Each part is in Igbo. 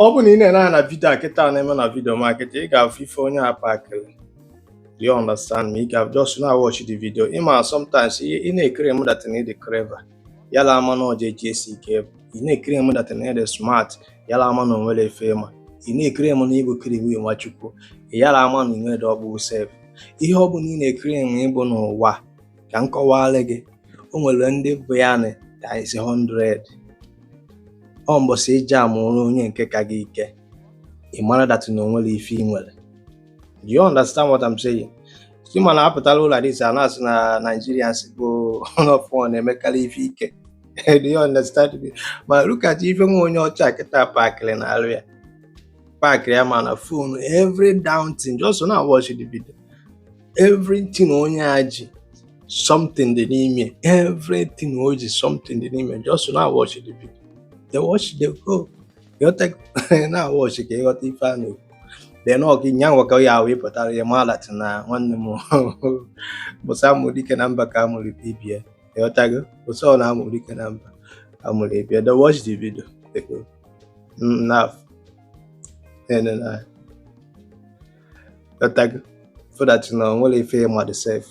Ọ bụrụ na ị na-ene anya na video a kịta na-eme na video ma kịta, ị ga-afụ ife onye a pakịrị. Do you understand me? Ị ga just na watch the video. Ịma sometimes ị na-ekiri m that na ị dị clever, yala ama na ọja eji esi ike. Ị na-ekiri m that na ị dị smart, yala ama na onwere efe ịma. Ị na-ekiri m na ịbụ kiri Nwachukwu, yala ama na ị nwere ọkpụ sef. Ihe ọ bụla ị na-ekiri m ịbụ n'ụwa, ka m kọwalụ gị, o nwere ndị bụ ya na times 100. Ọ mbọsị ije amụrụ onye nke ka gị ike, ị mara that na onwere ife ị nwere. Do you understand what I'm saying? Ịma na apụtala ụlọ this a na-asị na Nigerians bụ ọnọfọ na-emekarị ife ike. Do you understand me? Ma look at ife nwa onye ọcha kịta pakịrị na arụ ya, pakịrị ya ma na phone, every damn thing. Just na watch the video. Everything onye a ji, something dị n'ime. Everything o ji, something dị n'ime. Just na watch the video. They watch, they go. Ịghọta na watch ka ịghọta ife a na-ekwu. Then ọ gị nya nwa ka ya wee pụtara ya ma that na nwanne m bụsa amụrụ ike na mba ka amụrụ ibie. Ịghọtago? Bụsa ọ na amụrụ ike na mba amụrụ ibie. Then watch the video. They go. Now. Na ịghọtago? So that na o nwere ife ịma sef.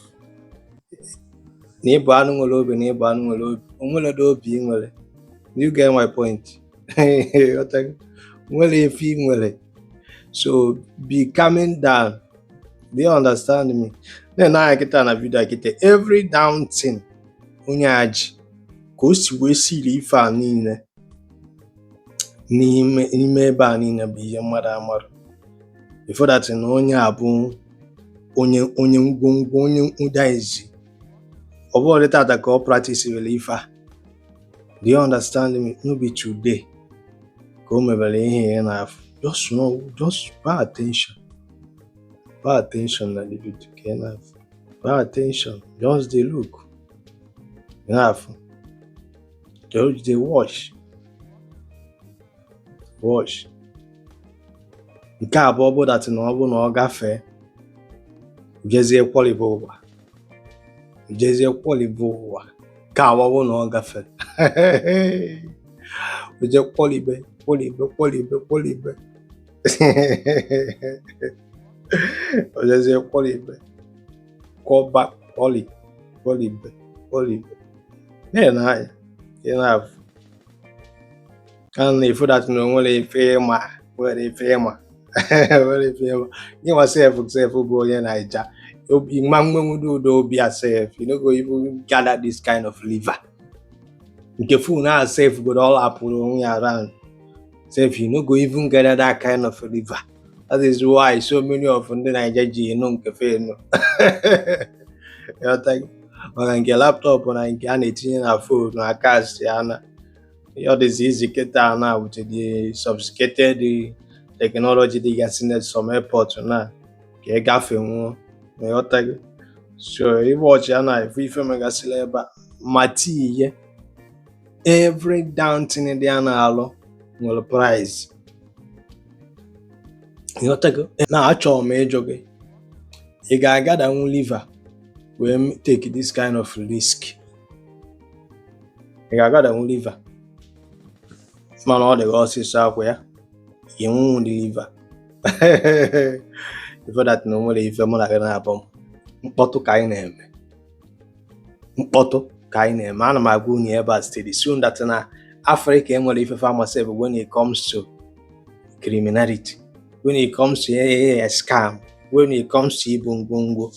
Na ịbụ anụ nwere obi, na ịbụ anụ nwere obi. O nwere obi ị nwere. You get my point? Ịghọtago? O nwere ife ị nwere. So be calming down. Do you understand me? Na-ene anya kịta na video a kịta, every damn thing onye a ji, ka o si wee siri ife a niile n'ime n'ime ebe a niile bụ ihe mmadụ amarụ. Before that na onye a bụ onye ngwongwo, onye ụdaizi. Ọ bụghị tata ka ọ practice were ife a. Do you understand me? No be today ka o mebere ihe ị na-afụ. Just know, just pay attention, pay attention na the video ka ị na-afụ. Pay attention, just dey look. Ị na-afụ, just dey watch, watch. Nke a bụ ọ bụ that na ọ bụ na ọ gafee, jezie kwọlibe ụwa, jezie kwọlibe ụwa. Nke a bụ ọ bụ na ọ gafere, o jee kwọlibe, kwọlibe, kwọlibe, kwọlibe, o jezie kwọlibe, kwọba, kwọli, kwọlibe, kwọlibe. Na-ene anya, ị na-afụ a na-efu that na o nwere ife ịma, nwere ife ịma, nwere ife ịma. Gị nwa sef sef bụ onye Naija obi ma nwenwudo ụdọ obi a sef, you no go even gather this kind of liver. Nke phone a sef godo ọ lapụrụ onwe ya around sef, you no go even gather that kind of liver. That is why so many of ndị Naija ji enu nke fe enu. Ịghọtago? Maka nke laptop na nke a na-etinye na phone aka si ana ọ dịzi izi kịta na with the sophisticated technology dịgasị na some airport na ka ị gafee nwụọ. Ịghọtago? So ịwọchị ya na efu ife megasịrị ebe a ma tii, every damn thing dị a na-alụ nwere price. Ịghọtago? Na achọrọ m ịjụ gị, ị ga-agadanwu liver wee take this kind of risk? Ị ga-agadanwu liver mana ọ dị gị ọsịsọ akwa ya ị nwenwu dị liver ife that na o nwere ife mụ na gị na-abụ mkpọtụ ka anyị na-eme, mkpọtụ ka anyị na-eme. Ana m agwa unu ebe a steady soon that na Africa enwere ife pharmacy when it comes to criminality, when it comes to scam, when it comes to ibu ngwongwo.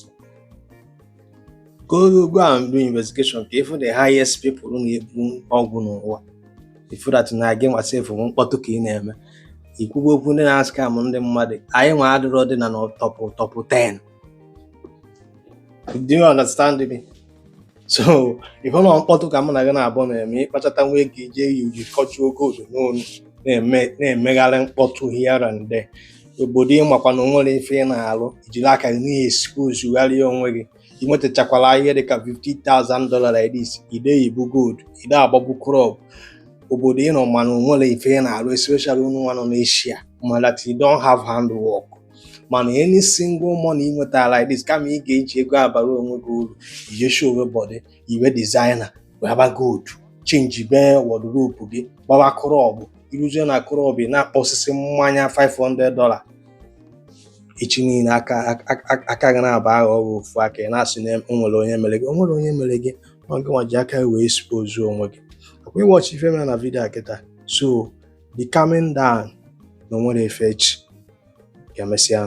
Go and do investigation ka ịfụ the highest people na-ebu ọgwụ n'ụwa. Ịfụ that na gị nwa sef bụ mkpọtụ ka ị na-eme. Ikwugo okwu ndị na-scam ndị mmadụ, anyị nwa adịrọ dị na top 10. Do you understand me? So ịhụ na mkpọtụ ka mụ na gị na-abụ na-eme. Ịkpachata nwa ego, ije yi uji kọchuo gold n'onu, na-eme, na-emegharị mkpọtụ here and there. Obodo ịmakwa na o nwere ife ị na-alụ, ijiri aka gị na-esipozugharị onwe gị. Ị nwetachakwala ihe dịka $50,000 like this, ide eyibu gold, ide agbagbu club. Obodo ị nọ mana o nwere ife ị na-arụ, especially unu nwa nọ n'Asia, ma that you don't have handwork, mana any single money ị nwetara like this, kama ị ga-eji ego abara onwe gị uru, ije show body iwe designer, gbaba gold, change be wardrobe gị, gbaba club. Iruzie na club, ị na-akpọsịsị mmanya $500 echi niile, aka aka gị na-aba aghọ gị ofu aka. Ị na-asị na o nwere onye mere gị. O nwere onye mere gị? Ọ gị nwa ji aka wee expose onwe gị. Ọkwa ịwatch ife mere na video a kịta. So be calming down na o nwere efe echi. Ka emesịa.